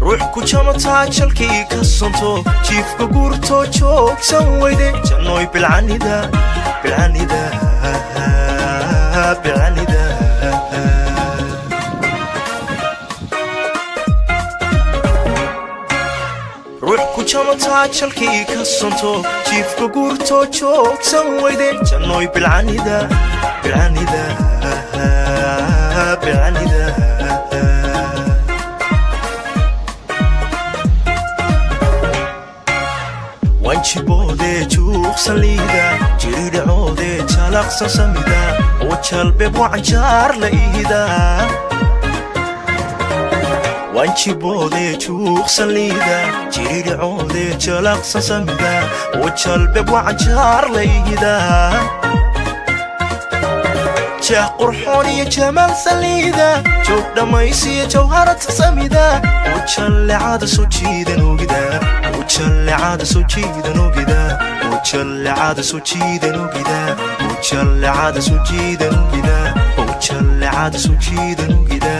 Ruux ku jamataa jalkii ka sonto, jiifka guurto joogsan weyde, jannooy bilcanida, bilcanida, bilcanida. Ruux ku jamataa jalkii ka sonto, jiifka guurto joogsan weyde, jannooy bilcanida, bilcanida, bilcanida. Wanjiboodee juuqsan liida, jiridhacoodee jalaqsan samida, oo jalbeeb wacanjaar la iida. Wanjiboodee juuqsan liida, jiridhacoodee jalaqsan samida, oo jalbeeb wacanjaar la iida. Jah qurxoon iyo jamaal saliida, joog dhammaysiyo jawharad samida, oo jallecada soo jiidan ogida, oo jallecada soo jiidan ogida, oo jallecada soo jiidan ogida, oo jallecada soo jiidan ogida, oo jallecada soo jiidan ogida.